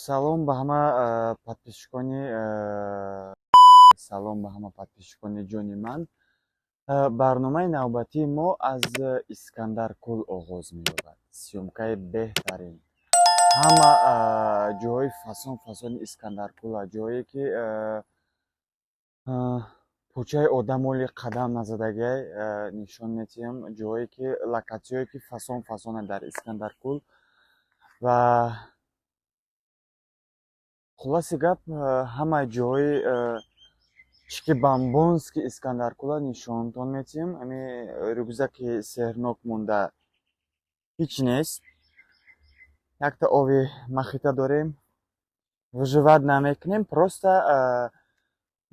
Салом ба ҳама подписчикони, салом ба ҳама подписчикони ҷони ман. Барномаи навбатии мо аз Искандаркӯл оғоз меёбад. Съёмкаи беҳтарин. Ҳама ҷоҳои фасон фасони Искандаркӯла, ҷое ки кӯчаи одамоли қадам назадагиай нишон метиҳем, ҷоҳое ки локатсияое ки фасон фасона дар Искандаркӯл ва хулоси гап, ҳамаи ҷоҳои чики бамбонски Искандаркӯла нишонтон метиҳем. Ами рюкзаки сеҳрнок монда ҳеҷ нест. Якта ови махита дорем, выживать намекунем, просто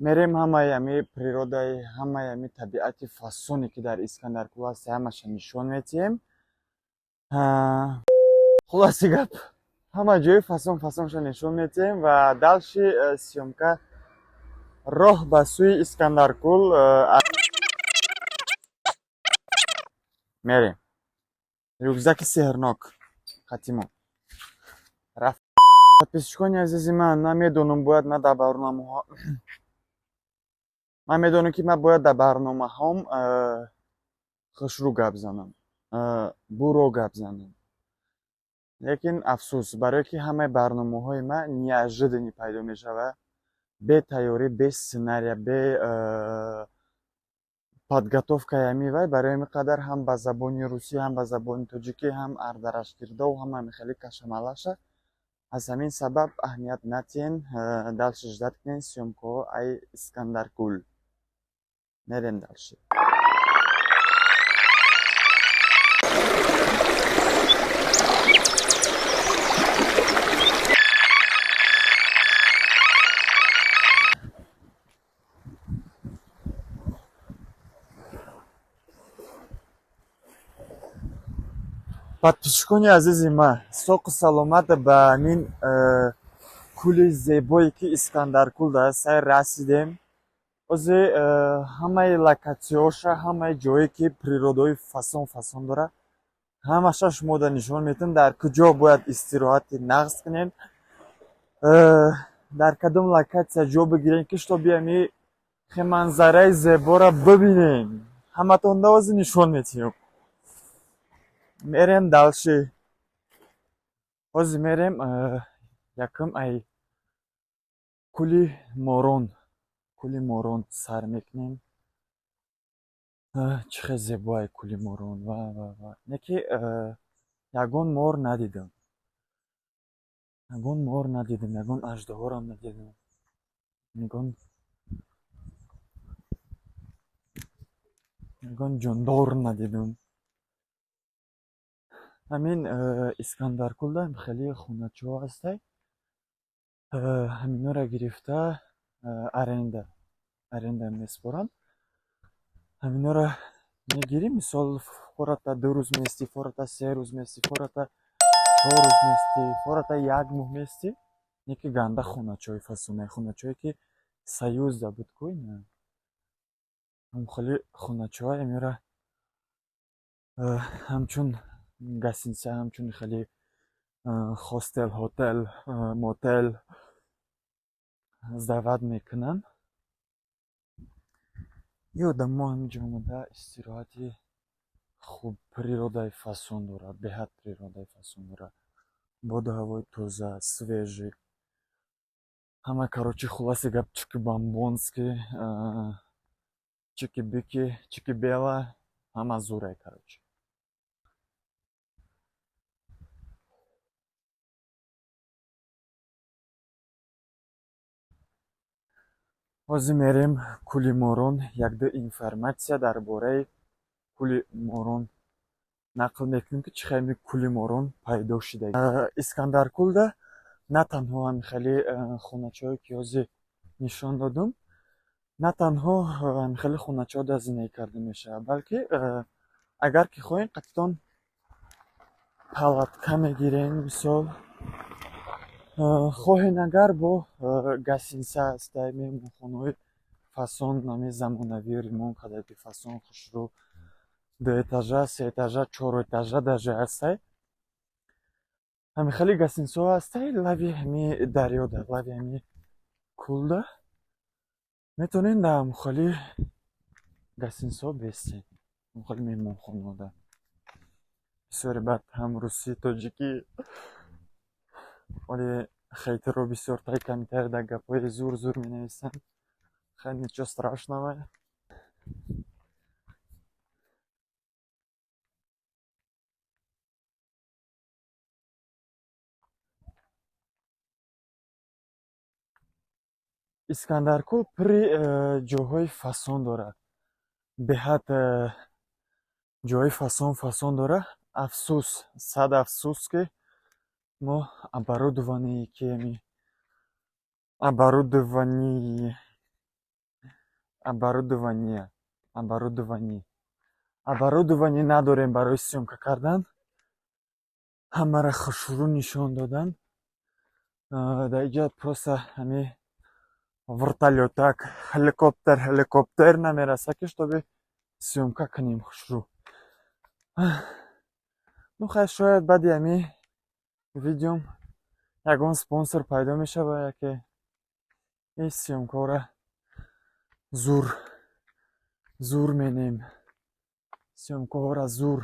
мерем ҳамаи ами природаи, ҳамаи ами табиати фасоне ки дар Искандаркӯл ҳаст, ҳамаша нишон метиҳем. Хулоси гап, ҳама ҷои фасон фасонша нишон метиҳем ва дальше съёмка роҳ ба сӯи Искандаркӯл мерем. Рюкзаки сеҳрнок хатимо рафт. Подписчикони азизи ман, намедонам, бояд ман дар барномаҳо, ман медонам, ки ман бояд дар барномаҳом хушрӯ гап занам, буро гап занам, лекин афсӯс, барое ки ҳамаи барномаҳои ман неожиданно пайдо мешавад, бе тайёрӣ, бе сценария, бе подготовкаи ҳами вай. Барои ҳамин қадар ҳам ба забони русӣ, ҳам ба забони тоҷикӣ, ҳам ардарашгирдову ҳам ҳами хеле кашамалаша. Аз ҳамин сабаб аҳамият натиҳен, дальше ждать кунен съёмкаҳо ай Искандаркӯл. Мерем дальше. Подписчикони азизи ман, соқу саломат ба ҳамин кӯли зебое ки Искандаркӯл дар сай расидем. Ҳозир ҳамаи локатсияҳоша, ҳамаи ҷое ки природои фасон фасон дорад, ҳамаша шумода нишон метиҳам, дар куҷо бояд истироҳати нағз кунем, дар кадом локатсия ҷо бигирем, ки чтобы ҳами манзараи зеборо бибинем. Ҳаматонда ҳозир нишон метиҳем. Мерем дальше. Ҳозир мерем якум ай кӯли Морон. Кӯли Морон сар мекунем. Чӣ хел зебо ай кӯли Морон, ва ва ва. Не ки ягон мор надидам. Ягон мор надидам, ягон аждаҳорам надидам. Ягон ҷондор надидам. Ҳамин Искандаркӯлда хеле хоначаҳо ҳастай. Ҳаминҳоро гирифта аренда месупоранд. Ҳаминҳоро мегирӣ, мисол, фората 2 рӯз меистӣ, фората 3 рӯз меистӣ, фората 4 рӯз меистӣ, фората як моҳ меистӣ. Не ки ганда хоначаҳои фасонае, хоначаҳое ки Союзда буд ку ина. Ҳам хеле хоначаҳо ҳаминро ҳамчун гостиница, ҳамчун хеле хостел, ҳотел, мотел сдавать мекунанд. И одамо ҳаминҷо омада истироҳати хуб, природаи фасон дорад, беҳад природаи фасон дорад. Боду ҳавои тоза, свежий. Ҳама, короче, хулоси гап, чики бамбонски, чики бики, чики бела, ҳама зурай, короче. Ҳозир мерем кӯли Морон, якду информатсия дар бораи кӯли Морон нақл мекунем, ки чӣ хел кӯли Морон пайдо шуда. Искандаркӯлда на танҳо ҳамин хеле хоначаҳое ки ҳозир нишон додум, на танҳо ҳамин хеле хоначаҳо дар зиндагӣ карда мешавад, балки агар ки хоҳем, қатитон палатка мегирем, мисол, хоҳем агар бо гостиница ҳастай, меҳмонхонаҳои фасон, ҳами замонавӣ ремонт кардаги, фасон хушрӯ, ду этажа, се этажа, чор этажа даже ҳастай. Ҳами хеле гостиницаҳо ҳастай лави ҳами дарёда, лави ҳами кулда. Метавонед дар ҳамхели гостиницаҳо бестед, ҳамхели меҳмонхонаода. Бисёре баъд ҳам русӣ, тоҷикӣ, оли хейтеро бисёр таи комментарияда гапҳои зур зур менависанд. Хай, ничего страшного. Искандаркӯл пурри ҷойҳои фасон дорад. Беҳад ҷойҳои фасон фасон дорад. Афсӯс, сад афсӯс, ки мо оборудование ки ами оборудование оборудование оборудование оборудование надорем барои съёмка кардан, ҳамаро хушрӯ нишон додан. Дар инҷа просто ҳами вертолётак, ҳеликоптер намераса, ки чтобы съёмка кунем хушрӯ. Ну хай, шояд баъди ҳами видеом ягон спонсор пайдо мешава, яке ин съёмкаҳоро зур зур менем, съёмкаҳоро зур.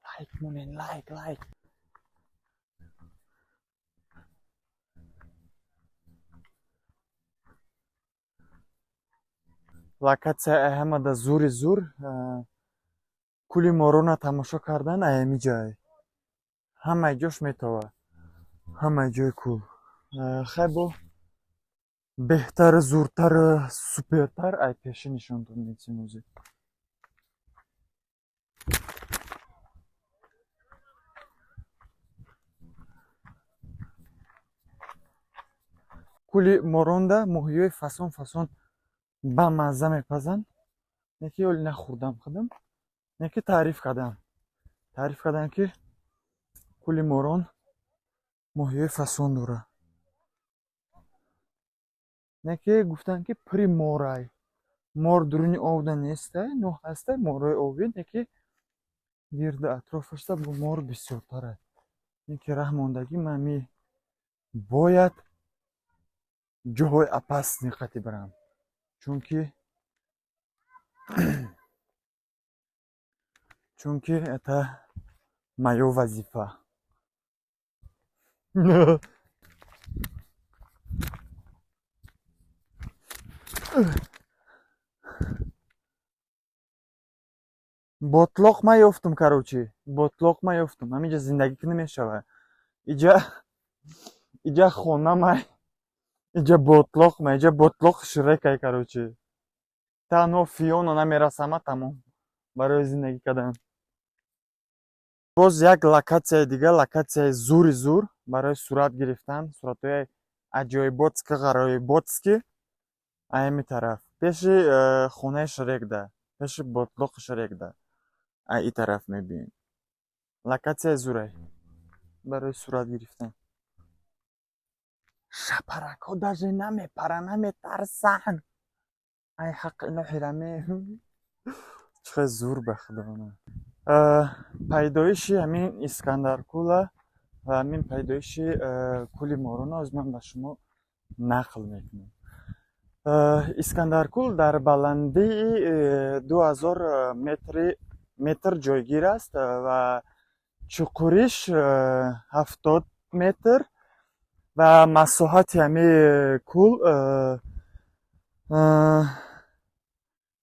Лайк монен, лайк, лайк. Локатсия ҳамада зури зур. Кӯли Морона тамошо кардан аями ҷай. Ҳамаи ҷош метова. Ҳамаи ҷои кӯл. Хай, бо беҳтару зуртару супертар ай пеши нишонтон медиҳем ҳозир. Кӯли Моронда моҳиҳои фасон фасон бамазза мепазанд. Неки оли нахӯрдам худам, неки таъриф кардам. Таъриф кардам, ки кӯли Морон моҳиҳои фасон дорад. Неки гуфтанд, ки пури морай. Мор дуруни овда нестай, но ҳастай морҳои овӣ, неки гирду атрофашда бо мор бисёртарай. Неки раҳ мондагӣ ман ми бояд ҷоҳои опасный қати барам. Чунки это моё вазифа. Ботлоқ ман ёфтум, короче. Ботлоқ ман ёфтум. Ҳаминҷа зиндагӣ ки намешавад. Иҷа хона май, иҷа ботлоқ май, иҷа ботлоқ Шрекай, короче. Танҳо Фиона намерасама, тамом. Барои зиндагӣ кардан. Боз як локатсияи дига, локатсияи зури зур барои сурат гирифтан, суратҳои аҷоиботски, ғароиботски аями тараф. Пеши хонаи Шрекда, пеши ботлоқи Шрекда. Ай и тараф мебинем. Локатсияи зурай барои сурат гирифтан. Шапаракҳо даже намепаранд, наметарсанд. Ай ҳақ ино ҳираме. Чӣ хел зур, ба худованд. Пайдоиши ҳамин Искандаркӯла ва ҳамин пайдоиши кӯли Морона ҳозир ман ба шумо нақл мекунам. Искандаркӯл дар баландии 2000 метр ҷойгир аст ва чуқуриш 70 метр ва масоҳати ҳамин кӯл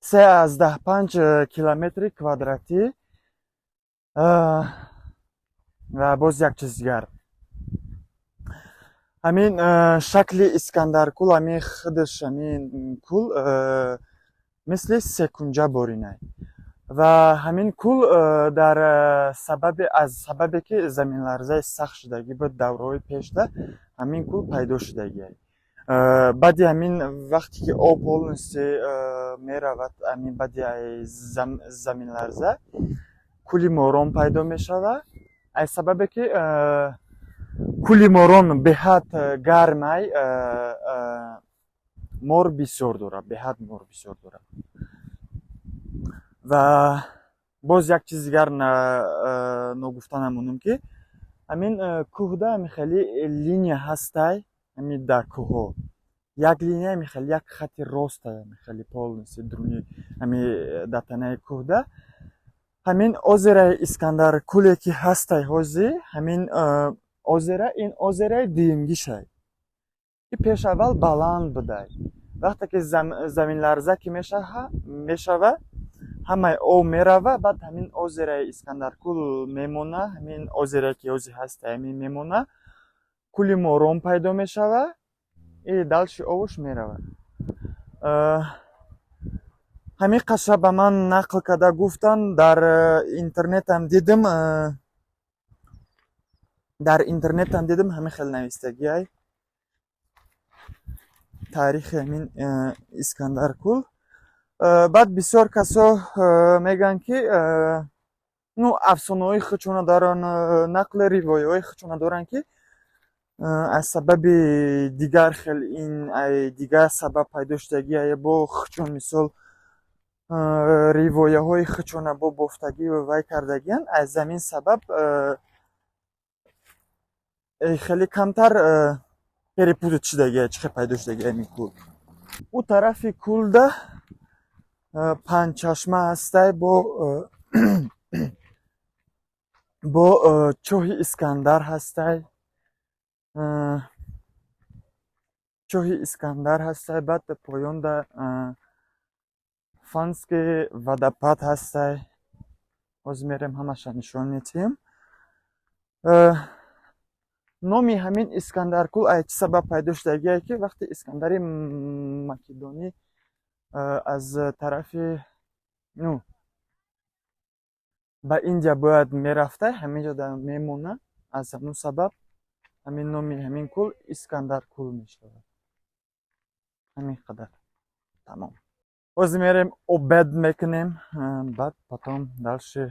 3,5 километри квадратӣ. Ва боз як чиз дигар. Ҳамин шакли Искандаркӯл, ҳамин худаш ҳамин кӯл мисли секунҷа боринай. Ва ҳамин кӯл дар сабаби аз сабабе ки заминларзаи сахт шудагӣ буд давраҳои пешда, ҳамин кӯл пайдо шудагиай. Баъди ҳамин вақте ки об полностью меравад, ҳамин баъди заминларза кӯли Морон пайдо мешавад. Аз сабабе ки кӯли Морон беҳад гармай, Мор бисёр дорад, беҳад мор бисёр дорад. Ва боз як чиз дигар ногуфта намонам, ки ҳамин кӯҳда ҳамин хеле линия ҳастай, ҳамин дар кӯҳҳо як линия, ҳамин хеле як хати роста, ҳамин хеле полностью дуруни ҳамин дар танаи кӯҳда ҳамин озераи Искандаркуле ки ҳастай ҳозир, ҳамин озера, ин озераи дуюмгишай, ки пешаввал баланд будай. Вақте ки заминларза ки мешава, ҳамаи об мерава, баъд ҳамин озераи Искандаркул мемона, ҳамин озерае ки ҳозир ҳастай ҳамин мемона, кӯли морон пайдо мешава и дальше обуш мерава. Ҳамин қаша ба ман нақл карда гуфтанд, дар интернетам дидим, ҳамин хел навистагиай таърихи ҳамин Искандаркул. Баъд бисёр касо мегӯянд, ки ну афсонаҳои худшона доранд, нақли ривояҳои худшона доранд, ки аз сабаби дигар хел ин дигар сабаб пайдо шудагиай, бо худшон мисол ривояҳои худшона бо бофтагӣ вай кардагиянд. Аз ҳамин сабаб хеле камтар перепутать шудагиай, чӣ хел пайдо шудагиай ҳамин кӯл. Ӯ тарафи кӯлда панҷчашма ҳастай бо чоҳи Искандар ҳастай, чоҳи Искандар ҳастай. Баъд поёнда Фанский водопад ҳастай. Ҳозир мерем, ҳамаша нишон медиҳем. Номи ҳамин Искандаркул ай чӣ сабаб пайдо шудагие, ки вақте Искандари Македонӣ аз тарафи ну ба Индия бояд мерафта, ҳамин ҷо мемона, аз ҳамун сабаб ҳамин номи ҳамин кӯл Искандаркул мешавад. Ҳамин қадар тамом. Ҳозир мерем, обед мекунем, баъд потом дальше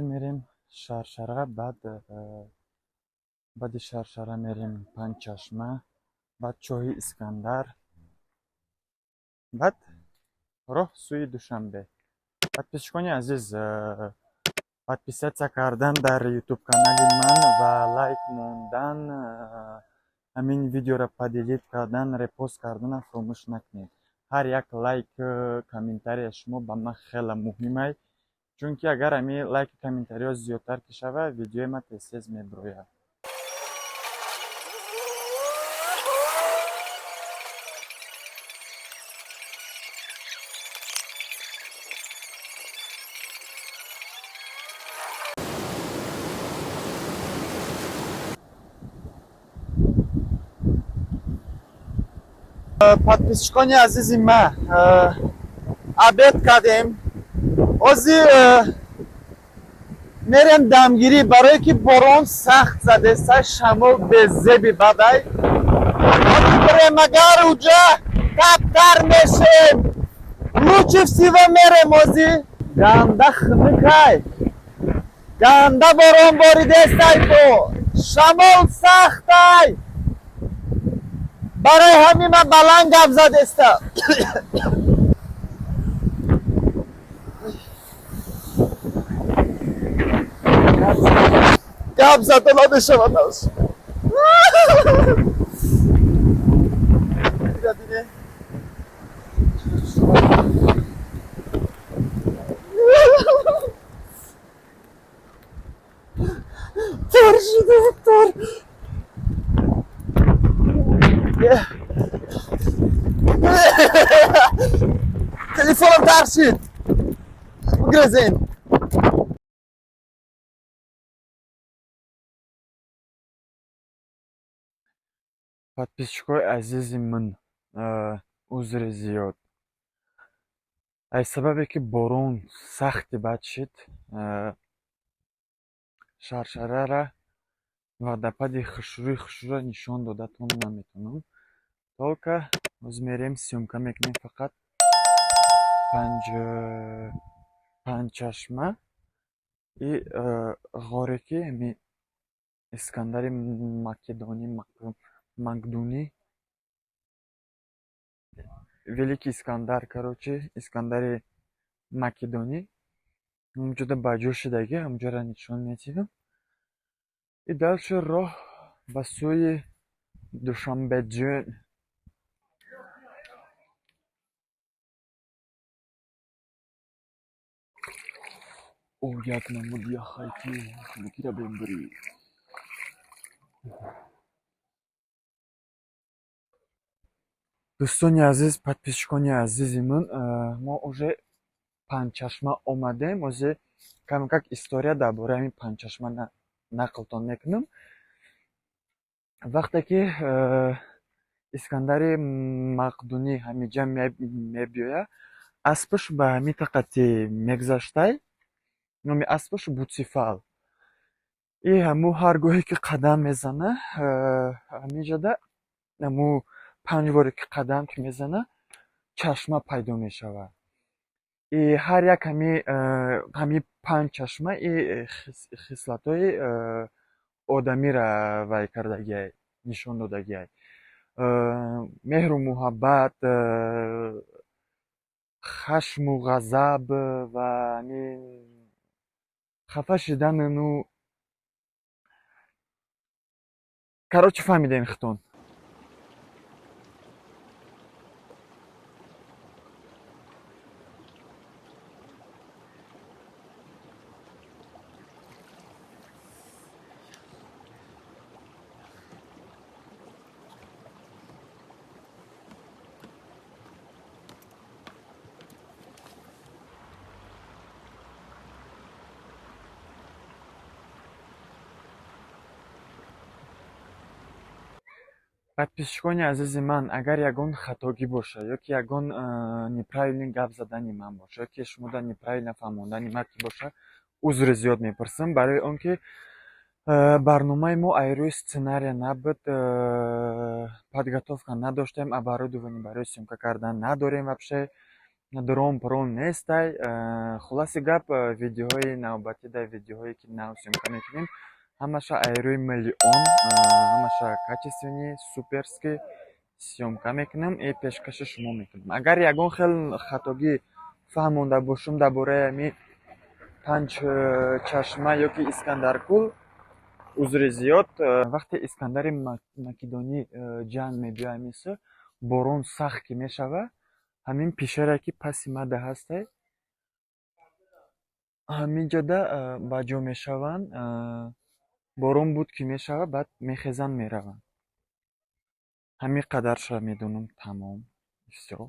мерем, Шаршара, баъди Шаршара мерем Панҷчашма, баъд чоҳи Искандар, баъд роҳ сӯи Душанбе. Подписчикони азиз, подписаться кардан дар ютуб канали ман ва лайк мондан, ҳамин видеоро поделить кардан, репост кардана фаромӯш накунед. Ҳар як лайк, комментария шумо ба ман хеле муҳимай, чунки агар ҳамин лайку комментариҳо зиёдтар ки шава, видеои ман тез-тез мебирояд. Подписчикони азизи ман, обед кардем. Ҳозир мерем дамгирӣ, барое ки борон сахт задеста, шамол безеби бадай. Ҳозир бирем, агар уҷа таптар мешем. Лучше всего мерем ҳозир. Ганда хунукай, ганда борон боридестай, бо шамол сахтай. Барои ҳамин ман баланд гап задеста. Гап зада намешавад аш. Тар шуда, тар. Телефонам тар шид. Бигрезен. Подписчикои азизи ман, узри зиёд. Аз сабабе ки борон сахти бад шид, Шаршарара водопади хушрӯи хушрӯро нишон додатон наметавонам. Только ҳозир мерем, съёмка мекунем фақат панҷчашма и ғоре ки ҳамин Искандари Македонӣ, Макдунӣ, Великий Искандар, короче, Искандари Македонӣ ҳамунҷода ба ҷо шудагӣ, ҳамунҷоро нишон медиҳам. И дальше роҳ ба сӯи Душанбеҷон. О, як намуд яхайки хунукира бембирӣ. Дӯстони азиз, подписчикони азизи ман, мо уже Панҷчашма омадем. Озе камакак история дар бораи ҳамин Панҷчашма нақлтон мекунам. Вақте ки Искандари Мақдунӣ ҳамиҷа мебиёяд, аспаш ба ҳамин тақати мегзаштай, номи аспаш Буцефал. И ҳаму ҳар гоҳе ки қадам мезана, ҳаминҷода ҳаму панҷ боре ки қадам ки мезана, чашма пайдо мешавад. И ҳар як ҳами панҷ чашма и хислатҳои одамиро вай кардагиай, нишон додагиай. Меҳру муҳаббат, хашму ғазаб ва ҳамин хафа шидану, короче, фаҳмидем хитон. Подписчикони азизи ман, агар ягон хатогӣ бошад ё ки ягон неправильный гап задани ман бошад, ё ки шумо дар неправильно фаҳмондани ман ки бошад, узри зиёд мепурсам, барои он ки барномаи мо аз рӯи сценария набуд, подготовка надоштем, оборудование барои съёмка кардан надорем, вообще дрон прон нестай. Хулоси гап, видеоҳои навбатӣ, дар видеоҳое ки нав съёмка мекунем, ҳамаша аз рӯи миллион, ҳамаша качественный, суперский съёмка мекунам и пешкаши шумо мекунам. Агар ягон хел хатогӣ фаҳмонда бошум дар бораи ҳамин панҷ чашма ё ки Искандаркул, узри зиёд. Вақте Искандари Македонӣ ҷанг мебиёяд, ҳамин сӯ борон сахт ки мешавад, ҳамин пишаре ки паси мада ҳастай, ҳамин ҷода ба ҷо мешаванд. Борон буд ки мешавад, баъд мехезанд, мераванд. Ҳамин қадарша медонам, тамом, всё.